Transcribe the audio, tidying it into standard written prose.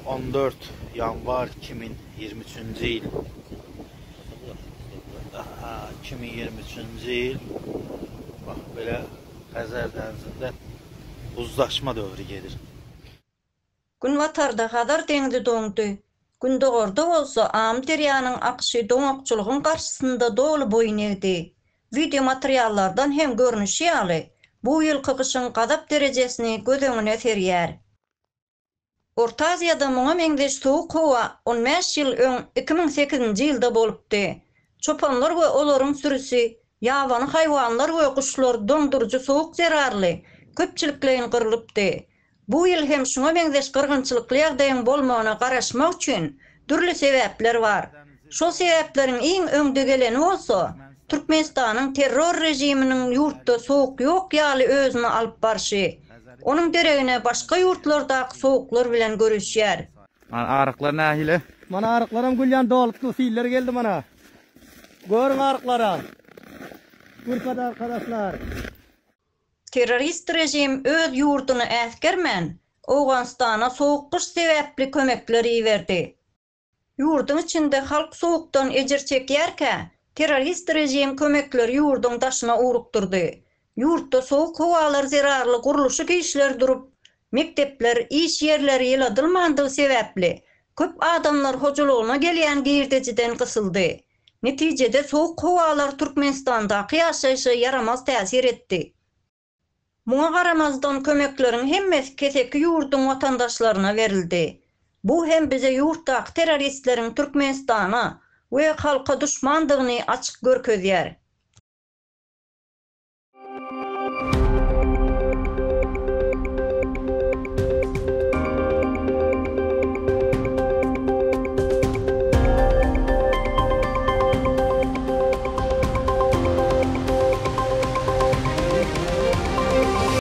14 ýanwar 2023-nji ýyl. 2023-nji ýyl. Bax belə Xəzər dənizində buzlaşma dövrü gedir. Günbatarda Hazar deňzi doňdy, gündogarda bolsa Amyderýanyň akyşy doňakçylygyň garşysynda doly boýun egdi. Wideomateriallardan hem görnüşi ýaly, bu ýylky gyşyň gazap derejesini göz öňüne serýär. Orta Aziýada muňa meňzeş sowuk howa on bäş ýyl öň 2008-nji ýylda bolupdy. Çopanlar we olaryň sürüsi, ýabany haýwanlar we guşlar doňduryjy sowuk zerarly köpçülikleýin gyrlypdy. Bu ýyl hem şuňa meňzeş gyrgynçylykly ýagdaýyň bolmagyna garaşmak üçin dürli sebäpler bar. Şol sebäpleriň iň öňde geleni bolsa, Türkmenistanyň terror režiminiň ýurtda sowuk ýok ýaly özüni alyp barşy. Onuň deregine başga ýurtlardaky sowuklar bilen göreşýär. Mana aryklar nähili? Mana aryklaram gülýän dolup dur, siller geldi mana. Görüň aryklara. Gürpede arkadaşlar. Terrorist režim öz ýurduny äsgermän, Owganystana sowuk gyş sebäpli kömekler iberdi. Ýurduň içinde halk sowukdan ejir çekýärkä, terrorist režim kömekleri ýurduň daşyna ugrukdyrdy. Ýurtda sowuk howalar zerarly gurluşyk işleri durup, mekdepler, iş ýerleri ýyladylmandygy sebäpli, köp adamlar hojalygyna gelýän girdejiden gysyldy. Netijede sowuk howalar Türkmenistandaky ýaşaýşa ýaramaz täsir etdi. Muňa garamazdan kömekleriň hemmesi keseki ýurduň watandaşlaryna berildi. Bu hem bize ýurtdaky terroristleriň Türkmenistana we halka duşmandygyny açyk görkezýär.